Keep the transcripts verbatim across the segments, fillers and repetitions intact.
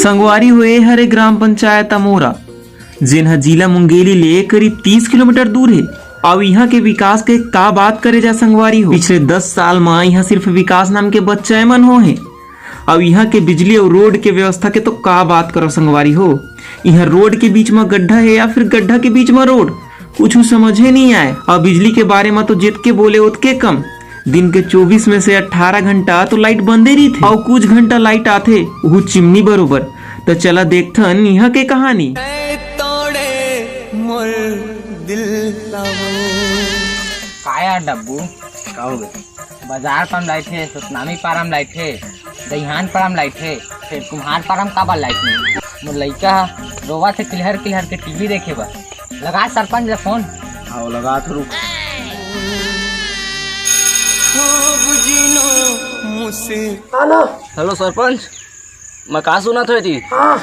संगवारी हो, ए हरे ग्राम पंचायत अमोरा, जेन ह जिला मुंगेली ले करीब तीस किलोमीटर दूर हे। अउ इहाँ के विकास के का बात करे जा संगवारी हो। पिछले दस साल म इहाँ सिर्फ विकास नाम के बच्चा मन हो हे। अउ इहाँ के बिजली अउ रोड के व्यवस्था के तो का बात करो संगवारी हो। इहाँ रोड के बीच म गड्ढा हे या फिर गड्ढा के बीच म रोड, कुछ समझे नहीं आए। अउ बिजली के बारे म तो जितके बोले ओतके कम। दिन के चौबीस में से अठारह घंटा तो लाइट बंदे रहिथे, अउ कुछ घंटा लाइट आथे, उहू चिमनी बरोबर। त चला देखथन इहाँ के कहानी। तोड़े मोर दिल ला वो। का यार डब्बू, का हो गए? बाजार पारम लाइट हे, सुतनामी पारम लाइट हे, दहियान पारम लाइट हे, फिर कुम्हार पारम काबर लाइट नहीं? मोर लइका ह रोवा से किलहर किलहर के टीवी देखे बर। लगा सरपंच ला फोन। आओ, लगा तो रुक। हेलो सरपंच, मैं का सुनत होय जी? हाँ।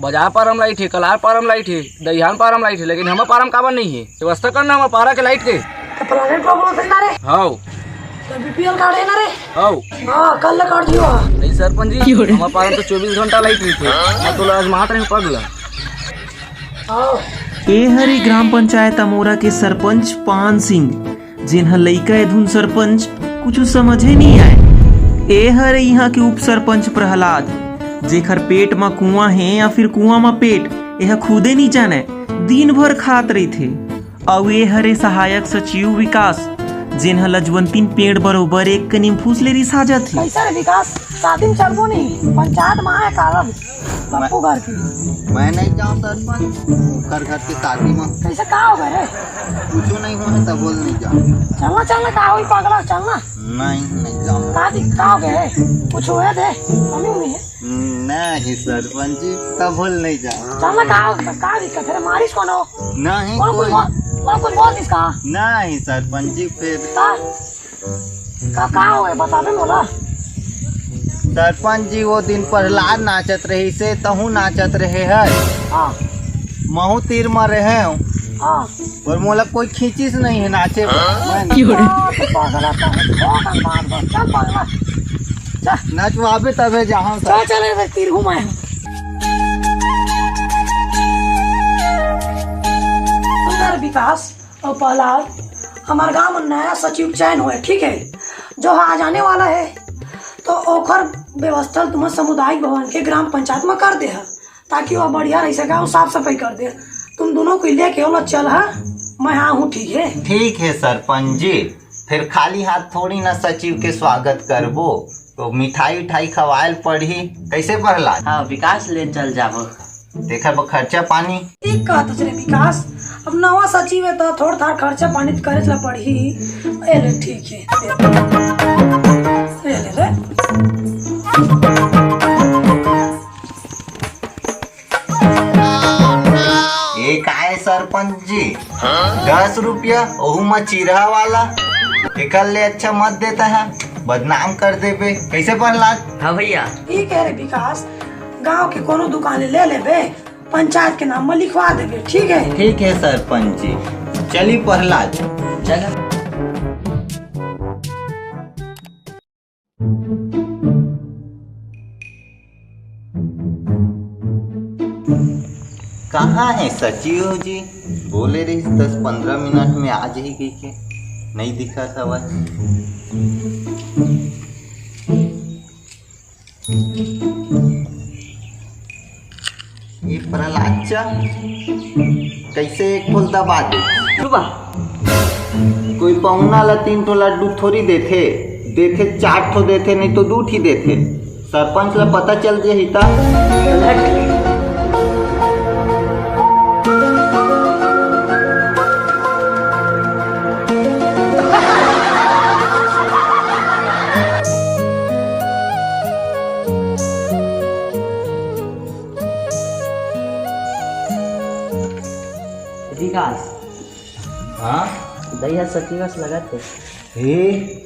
बाजार पारम लाइट हे, कलार पारम लाइट हे, दहियान पारम लाइट हे, लेकिन हमर पारम काबर नहीं हे? व्यवस्था करना हमर पारा के लाइट के। तो प्लानेट को बोल सकता रे? हाव। तो बीपीएल कार्ड है ना रे? हाव। हाँ, कल ले काट दियो। नहीं सरपंच जी, हमर पारम तो चौबीस घंटा लाइट नहीं थे। मैं तो आज मात्र ही पगला। हाँ। ए हरी ग्राम पंचायत अमोरा के सरपंच पान सिंह, जेन ह लइका ए धुन सरपंच, कुछु समझे नइ आय। ए हर इहाँ के उप सरपंच प्रहलाद, जेखर पेट म कुआं हे या फिर कुआं म पेट, ए ह खुदे नइ जानय, दिन भर खात रहिथे। अउ ए हरे सहायक सचिव विकास, जेन ह लजवंतीन पेड़ बरोबर एक कनी फूस ले रिसा जाथे। कैसा रे विकास, शादी में चलबो नहीं, पंचायत में आए कारण। पप्पू घर की। मैं नहीं जाऊँ सरपंच, ओकर घर के शादी में। कैसे का हो गए रे? कुछो नहीं हुआ है, तब बोल नहीं जाऊँ। चलना, चलना, का होई पगला, चलना। नहीं, नहीं जाऊँ। का दिक-, का हो गए? कुछ हुए थे? मम्मी, मम्मी है? नहीं सरपंच जी, तब बोल नहीं जाऊँ। चलना, का हो, का दिक्कत है? मारिस कोनो? नहीं, कोनो कुछ कोई बोल, कोनो कुछ बोल दिस का? नहीं सरपंच जी, फिर का? का, का होए, बताबे मोला। सरपंच जी, वो दिन प्रहलाद नाचत रहिसे, तहूँ नाचत रहे हस। हाँ। महूँ तीर म रहे हूँ। हाँ। पर मोला कोई खींचिस नहीं है नाचे बर। मैं नहीं। हाँ, तो पागल आता है। बहुत मार दो। चल पागल। चल। नचवाबे तबे जाहूँ चल, सर। चल, ए, तीर घुमाए। अंदर विकास। अउ प्रहलाद, हमार गांव में नया सचिव चयन होए, ठीक है, जो आज आने वाला है, तो ओकर व्यवस्था तुम सामुदायिक भवन के ग्राम पंचायत में कर दे है, ताकि वह बढ़िया रह सके और साफ सफाई कर दे। तुम दोनों को लेके ओला चल है, मैं हाँ हूँ, ठीक है। ठीक है सरपंच जी, फिर खाली हाथ थोड़ी ना सचिव के स्वागत करबो, तो मिठाई उठाई खवायल पड़ही। कैसे प्रहलाद? हाँ, विकास ले चल जाबो। तेखर बर खर्चा पानी। ठीक कहत हस रे विकास, अब नवा सचिव है तो थोड़ थार खर्चा पानी तो करे ला पड़ही। ए ले, ठीक है, ए ले रे। ये का है सरपंच जी? दस रुपया, ओहू म चिरहा वाला। एकर ले अच्छा मत देता है, बदनाम कर देबे। कैसे प्रहलाद? हाँ भैया। ठीक है रे विकास, गांव के कोनो दुकान ले लेबे, पंचायत के नाम में लिखवा देबे, ठीक है? ठीक है सरपंच जी, चली प्रहलाद। चल। कहाँ है सचिव जी? बोले रहिस दस पंद्रह मिनट में आ जाही कहिके, नहीं दिखत हवय। ये प्रहलाद चा कैसे एक ठो दबा दे? चुप आ। कोई पहुना ला तीन ठो लड्डू थोड़ी देथे, देथे चार ठो देथे, नहीं तो दू ठी देथे। सरपंच ला पता चल जाही ता। विकास। हाँ? दई ह सचिवस लगत हे। हे?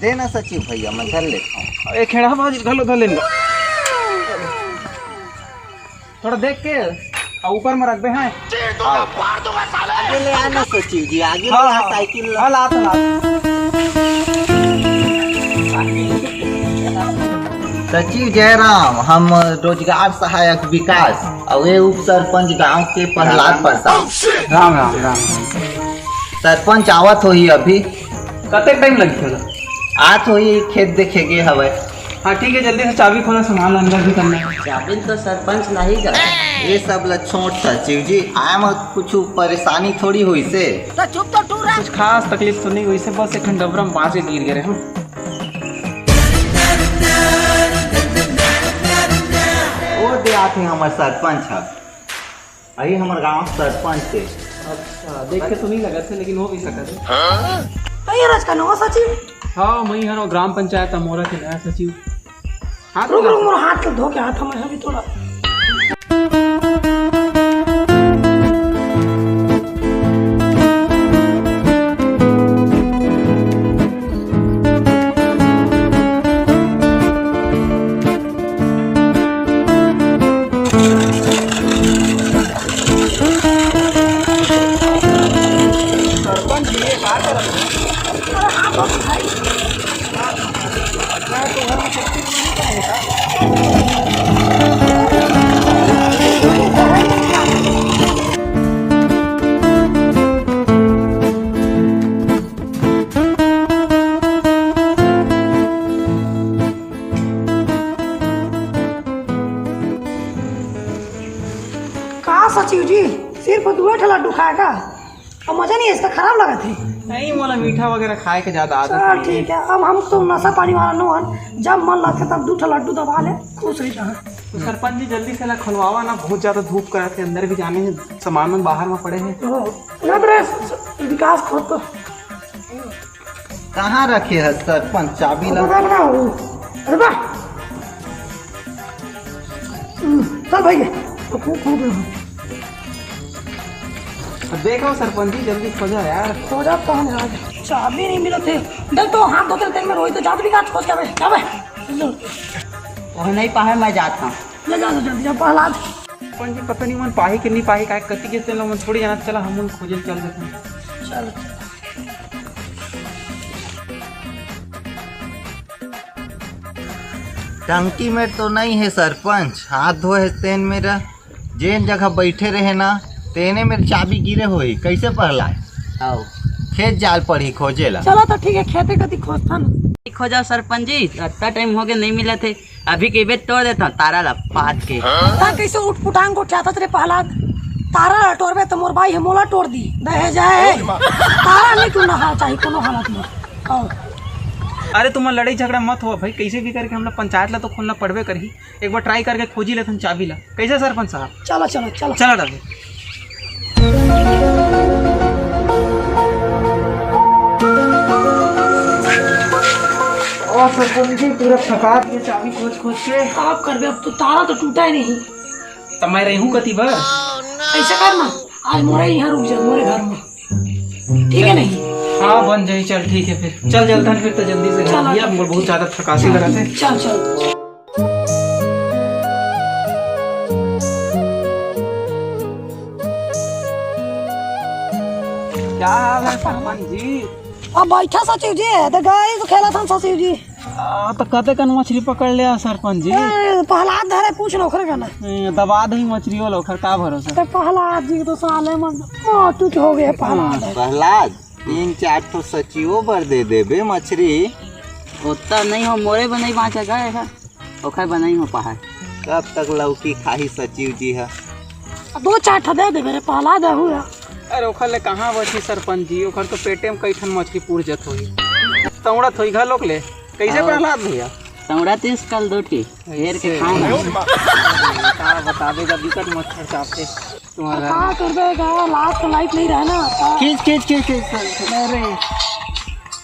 देना सचिव भैया, मैं धर लेता हूँ। एक खेड़ा बाजी घलो धर लेना। थोड़ा देख के अउ ऊपर में रखबे हैं। आगे ले आना सचिव जी, आगे ले आ साइकिल ला। हाँ, ला तो ला। सचिव जयराम, हम रोजगार सहायक विकास, अउ ये उप सरपंच गांव के प्रहलाद प्रसाद। राम राम, राम राम। सरपंच आवत होही अभी। कतेक टाइम लगथे? आत होही, खेत देखे गे हवय। हाँ ठीक है, जल्दी से चाबी खोला, सामान अंदर भी करना है। चाबी तो सरपंच ला ही गा। ये सब ला छोड़ सचिव जी, आय म कुछ परेशानी थोड़ी होइसे। तो चुप तो टूरा। कुछ खास तकलीफ तो नहीं होइसे, बस एक ठन डबरा में बांच के गिर गए रहे हम। वो दे आते हमर सरपंच ह। अही हमर गांव के सरपंच हे। अच्छा, देख के तो नहीं लगत हे, लेकिन हो भी सकत हे। अरे राज का नवा सचिव। हाँ, मैं हर ग्राम पंचायत अमोरा के नया सचिव। हाँ, रुक, रुक, मोर हाथ के धो के हाथ में अभी थोड़ा। का सचिव जी, सिर्फ दुए ठे लड्डू खाए का? अब मजा नहीं है इसका, खराब लगत हे। नहीं, मोला मीठा वगैरह खाए के ज्यादा आदत चल नहीं है। ठीक है, अब हम तो नशा पानी वाला नो हन, जब मन लगता तब दू ठे लड्डू दबा ले, खुश रही जहाँ। तो सरपंच जी, जल्दी से ला खोलवावा ना, बहुत ज्यादा धूप करत हे, अंदर भी जाने हे, सामान मन बाहर में पड़े हे। ओ, ना तो रे, विकास खुद तो कहाँ रखे है सरपंच चाबी ला? पता ना हो। अरे वाह। हम्म, चल भाई, तो खूब, खूब। अब देखो सरपंच जी, जल्दी खोजा यार। खोजा तो हम आज चाबी नहीं मिलत हे। देख तो हाथ धोते तेल में रोई तो जात भी का खोज के आवे। जावे। वो नहीं पाए, मैं जात हूँ। ले जा, जा, जल्दी जा, प्रहलाद। सरपंच जी, पता नहीं मन पाही कि नहीं पाही, काय कति के तेल मन थोड़ी जाना, चला हम मन खोजे चल देते हैं। चल। टंकी में तो नहीं है सरपंच, हाथ धोए है तेन मेरा। जेन जगह बैठे रहे ना, तेने मेर चाबी गिरे होही। कैसे प्रहलाद? आओ। खेत जाल पड़ी खोजे ला। चलो तो ठीक है, खेते कति खोजथन। खोजा सरपंच जी, अतना टाइम हो गए नहीं मिलत हे। अभी के बेट तोड़ देता तारा ला पात के। ता कैसे उठ पुटांग को चाहत रे प्रहलाद? तारा ला टोरबे तो मोर बाई हे मोला टोर दी। दहेज है। तारा नहीं टूटना हा चाहिए कोनो हालत में। आओ। अरे तुम लड़ाई झगड़ा मत हो भाई, कैसे भी करके हमला पंचायत ला तो खोलना पड़बे करही। एक बार ट्राई करके खोजी लेथन चाबी ला। कैसे सरपंच साहब? चलो, चलो, चलो। चलो डाले। और सरपंच जी पूरा थका दिए चाबी खोज खोज के। आप कर दे, अब तो तारा तो टूटा ही नहीं। तो मैं रहूं कति बार? ऐसा कर ना, आज मोरे यहाँ रुक जा, मोरे घर में। ठीक है नहीं? हाँ बन जाई, चल ठीक है फिर। चल जल्दी फिर तो जल्दी से घर चलो, भैया, चलो। हमको बहुत ज्यादा थकासी लगा थे। चल, चल। क्या हाल है सरपंच जी? अब बैठा सचिव जी, तो गए तो खेला था सचिव जी। आ, तो कते कन मछली पकड़ लिया सरपंच जी? ए, प्रहलाद धरे पूछ लो ओकरे का ना। ए, दबा दही मछली वाला ओकर का भरोसा? तो प्रहलाद जी तो साले मन मोटू हो गए प्रहलाद। प्रहलाद, तीन चार ठो सचिवो बर दे देबे मछली। ओतना नहीं हो, मोरे बर नहीं बाँचा जाए है, ओखर बर नहीं हो पाए। कब तक लौकी खाही सचिव जी ह? दो चार ठो दे देबे रे, प्रहलाद है हुआ। अरे ओखर ले कहाँ बची सरपंच जी, ओखर तो पेटे में कई ठन मछली पूर जत होही। तौड़त होही घलोक ले। कैसे और प्रहलाद भैया? तौड़त इस कल दो ठी, घेर के ऐसे। खाए ना। का बताबे, जब दिक्कत मच्छर चापते। तुम्हारा घर का करबे गा, लाइट तो लाइट नहीं रहे ना। का खींच, खींच, खींच, खींच, खींच। अरे,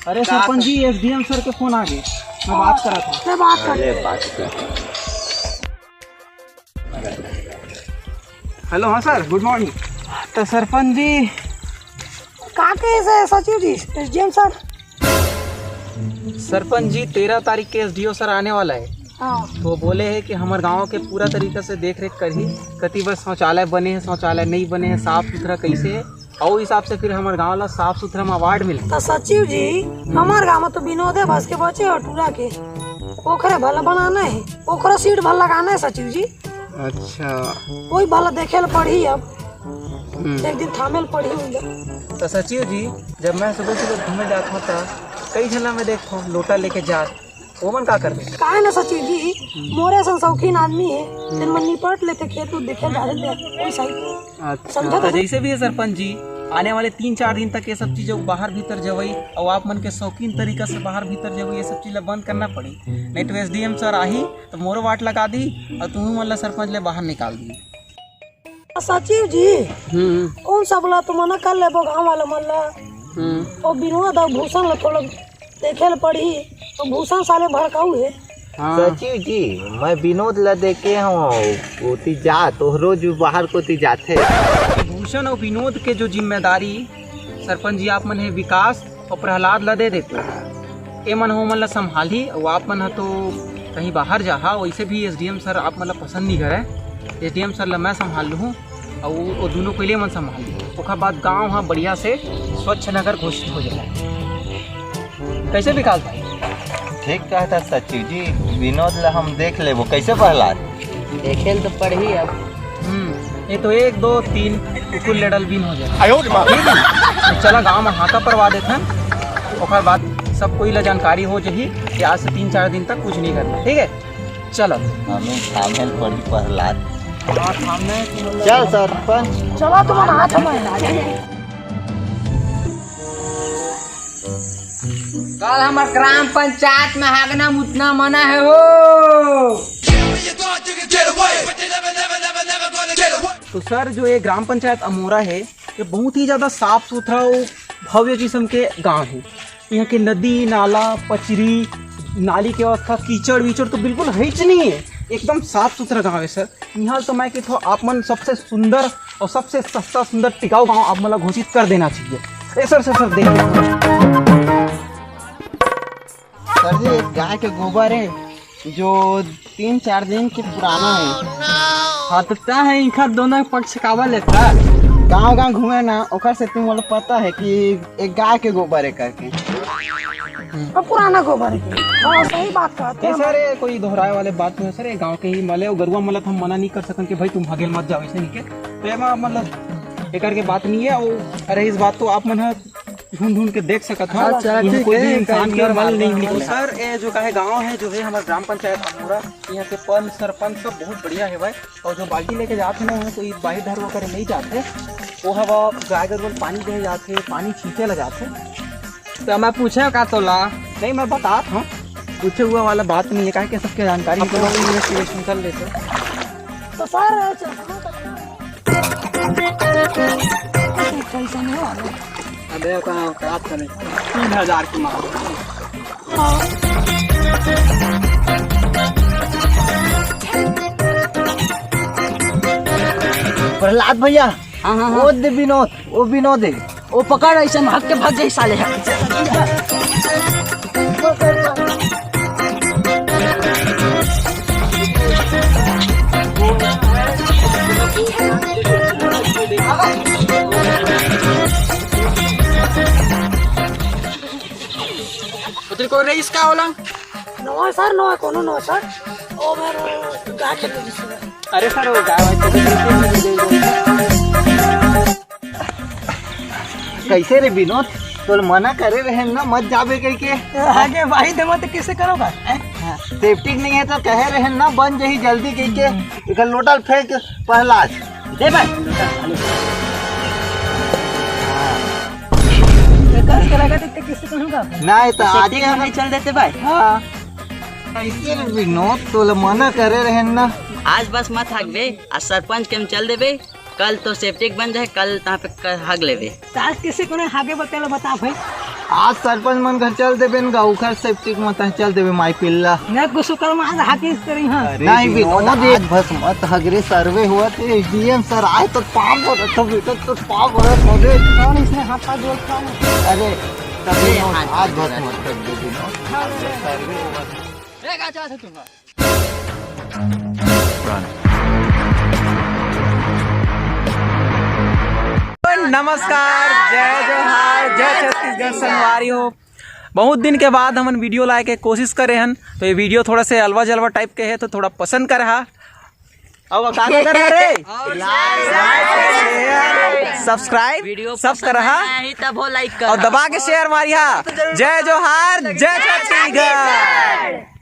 अरे सरपंच जी, एसडीएम सर के फोन आ गए, मैं बात करा था। मैं बात कर अरे बात कर। हेलो, हाँ सर, गुड मॉर्निंग। तो सरपंच जी, का के से सचिव जी, एसडीएम सर? सरपंच जी, तेरह तारीख के एसडीओ सर आने वाला है, हाँ। तो बोले हे कि हमर गांव के पूरा तरीका से देख रेख करही, कति बर शौचालय बने हे, शौचालय नहीं बने हे, साफ सुथरा कैसे हे, अउ हिसाब से फिर हमर गांव ला साफ सुथरा में अवार्ड मिले। तो सचिव जी, हमार गांव में तो विनोदे बस के बचे हो टूरा के, ओखरे भला बनाना है, ओखरो सीट भला लगाना है सचिव जी। अच्छा। कोई भला देखे ला पड़ही अब, हम्म। एक दिन थामे ला पड़ही उनका। तो सचिव जी, जब मैं सुबह सुबह घूमे जात हूँ तो कई झन ला मैं देखत हूँ लोटा लेके जात, ओमन का करबे? काहे ना सचिव जी, मोरे सन शौकीन आदमी है, तेन मन निपट लेथे, खेत उत देखे जाथे ते, कोई सही। अच्छा। समझा तो था? जैसे भी है सरपंच जी, आने वाले तीन चार दिन तक ये सब चीजें बाहर भीतर जवई, और आप मन के शौकीन तरीका से बाहर भीतर जवई, ये सब चीज ला बंद करना पड़ी, नहीं तो एसडीएम सर आही तो मोरो वाट लगा दी और तुम्ही मन ला सरपंच ले बाहर निकाल दी। सचिव जी, हम्म। उन सब ला तो मना कर लेबो गांव वाला मन ला। हम्म। और विनोद और भूषण ला थोड़ा देखे ला पड़ही, तो भूषण साले भड़काऊ है। हाँ। सचिव जी, मैं विनोद ला देखे हूँ, ओती जा तो रोज बाहर कोती जाथे। भूषण और विनोद के जो जिम्मेदारी सरपंच जी आप मन है विकास और प्रहलाद ला दे देते। ए मन ह ओमन ला संभालही, अउ आप मन ह तो कहीं बाहर जाहा, वैसे भी एसडीएम सर आप मन ला पसंद नहीं करे। एसडीएम सर ला मैं संभाल लूहूँ, अउ वो दोनों को ले मन संभाल लूहूँ। ओकर बाद गांव ह बढ़िया से स्वच्छ नगर घोषित हो जाए। कैसे विकास भाई? ठीक कहता सचिव जी, विनोद ला हम देख लेबो। कैसे प्रहलाद? देखे ल तो पड़ही अब। हम्म, ये तो एक, दो, तीन कुकुर ले डलबीन हो जाए। आयो रे माँ। ठीक है? तो चला गांव में हाका परवा देथन, ओकर बाद सब कोई ला जानकारी हो जाही कि आज से तीन चार दिन तक कुछ नहीं करना, ठीक है? चलो। हमें थामे ल पड़ी प्रहलाद। हाँ, थामे। चल सरपंच। चला तुम हाथ में। कल हमर ग्राम पंचायत में हागना मुतना मना है हो। तो सर, जो ये ग्राम पंचायत अमोरा है, ये बहुत ही ज्यादा साफ सुथरा और भव्य किस्म के गांव है। यहाँ के नदी नाला, पचरी, नाली के व्यवस्था, कीचड़ वीचड़ तो बिल्कुल है ही नहीं है, एकदम साफ सुथरा गांव है सर। इहाँ तो मैं कहिथों आप मन सबसे सुंदर और सबसे सस्ता सुंदर टिकाऊ गांव आप मन ला घोषित कर देना चाहिए। ए सर, सर, सर, देख। सर जी, एक गाय के गोबर है जो तीन चार दिन के पुराना है। हाँ, तो तय है इनका दोनों पक्ष काबर लेता? गांव गांव घूमे ना, ओकर से तुम लोग पता है कि एक गाय के गोबर है करके। अब पुराना गोबर है। हाँ, सही बात कहते नहीं हैं। सर, ये कोई दोहराए वाले बात नहीं है सर, ये गांव के ही मल हे, और गरुआ मल हे तो हम मना नहीं कर सकन कि भाई तुम हगेल मत जाओ, ऐसे नहीं के। तो एमा मतलब एकर के बात नहीं है। और अरे, इस बात तो आप मन ह ढूंढ ढूंढ के देख सकत हो। अच्छा, यहाँ ठीक कोई है, भी इंसान के मल नहीं निकले। सर, ये जो का है गांव है, जो है हमारा ग्राम पंचायत अमोरा, यहाँ के पंच सरपंच सब बहुत बढ़िया है भाई। और जो बाल्टी लेके जात हे ना, तो ये बाही धर वगैरह नहीं जाते, वो हवा गाय गरु ला पानी दे जाते, पानी छींचे ला जाते। तो मैं पूछे का तोला? नहीं, मैं बतात हूँ, पूछे हुआ वाला बात नहीं है, काहे कि सबके जानकारी आप लोग इन्वेस्टिगेशन कर लेते। तो सर, कैसे नहीं हो? अबे, कहाँ बात करें? तीन हजार की मार। प्रहलाद भैया, हाँ, हाँ, हाँ। वो दे विनोद, वो विनोद है। वो पकड़, ऐसे में हक के भाग जाई साले। तेरे को रईस का होला? नवा सर, नवा कोनो नवा सर। ओ मेरे गाय खेत में जिसमें। अरे सर, वो गाय वाय तो कैसे रे विनोद, तोल मना करे रहे ना मत जाबे कह के। आगे भाई दे मत कैसे करोगा? सेप्टिक नहीं है तो कहे रहे ना बन जही जल्दी कह के। एक लोटल फेंक प्रहलाद। दे भाई। तो कस करेगा तो किसी को होगा। नहीं तो आगे हम नहीं चल देते भाई। हाँ। कैसे रे विनोद, तोला मना करे रहे ना। आज बस मत हागबे, आज सरपंच के हम चल देबे। कल तो सेप्टिक बन जाए, कल तहाँ पे क-, हाग लेबे। तो आज किसी को नहीं हागे बतेला बता भाई। आज सरपंच मन घर चल देबे न, गाँव घर सेप्टिक मत चल देबे माई पिल्ला। मैं कुछ कर आज हागे इस करी हाँ। अरे नहीं विनोद, विनोद, आज बस मत हगरे सर्वे हुआ थे, डीएम सर आए तो पाँव पड़त हो बेटा, तो पाँव पड़त हो रे। कौन इसने हाथ पाँव जोड़ पाँव? अरे तब अरे विनोद, हाथ आज बस मत कर दे विनोद। हाँ, हाँ, हाँ। सर्वे हुआ थे। ए, का चाहत है तुम? नमस्कार, जय जोहार, जय छत्तीसगढ़ संगवारी हो। बहुत दिन के बाद हमन वीडियो लाए के कोशिश करे हन, तो ये वीडियो थोड़ा से अलवा जलवा टाइप के है, तो थोड़ा पसंद करहा। अब का का करहा रे? सब्सक्राइब, वीडियो सब पसंद करहा। आही तब हो लाइक और करहा। दबा के शेयर मारिहा। जय जोहार, जय छत्तीसगढ़।